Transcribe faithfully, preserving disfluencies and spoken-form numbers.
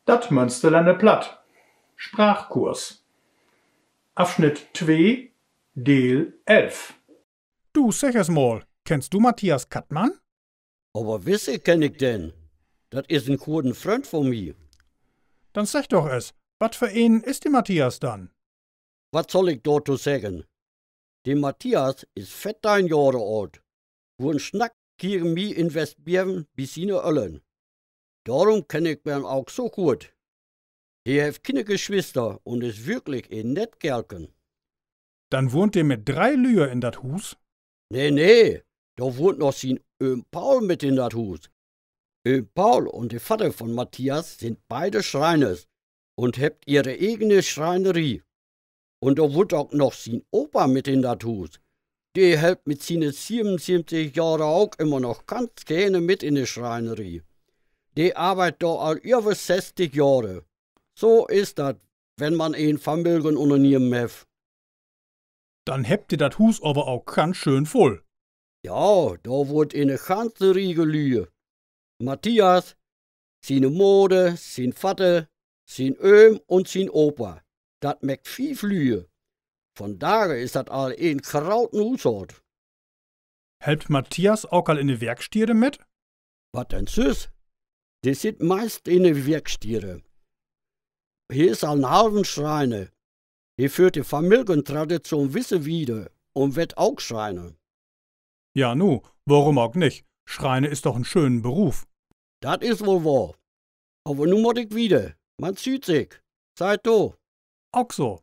Dat Münsterlänner Platt. Sprachkurs. Afsnitt twee, Deel elf. Du, segg es mal, kennst du Matthias Kattmann? Aver wisse kenn ik den. Dat is en goden Fründ von mi. Denn segg doch es, wat för een is de Matthias denn? Wat sall ik dorto seggen? De Matthias is veerteihn Johre oolt, wurr en Snack gegen mi in Westbeven bi siene Öllern. Dorum kenn ik em ok so goot. He hett kiene Geschwister un is würklich en nett Keerlken. Denn wahnt de mit dree Lüe in dat Huus? Nee, nee, dor wahnt noch sien Öhm Paul mit in dat Huus. Öhm Paul un de Vadder von Matthias sünd beide Schreiners un hebbt ehre egene Schreinerie. Un dor wahnt ok noch sien Opa mit in dat Huus. De helpt mit siene siebenunsiebzig Johre ok immer noch ganz geerne mit in de Schreinerie. De arbeidt dor al över sesstig Johre. So is dat, wenn man en Familienunnernehmen hett. Denn hebbt de dat Huus aver ok ganz schöön vull. Ja, dor wahnt ene ganze Riege Lüe. Matthias, siene Moder, sien Vadder, sien Öhm un sien Opa. Dat maakt fief Lüe. Vondage is dat al en groten Huusholt. Helpt Matthias ok al in de Werkstiede mit? Wat denn süss? De sitt meist in de Werkstiede. He is al en halven Schreiner. He föhrt de Familientradition wisse wieder un wett ok Schreiner. Ja, nu, worüm ok nich? Schreiner is doch en schönen Beruf. Dat is woll wahr. Aver nu mutt ik wieder. Man süht sik. Zeit to. Ok so.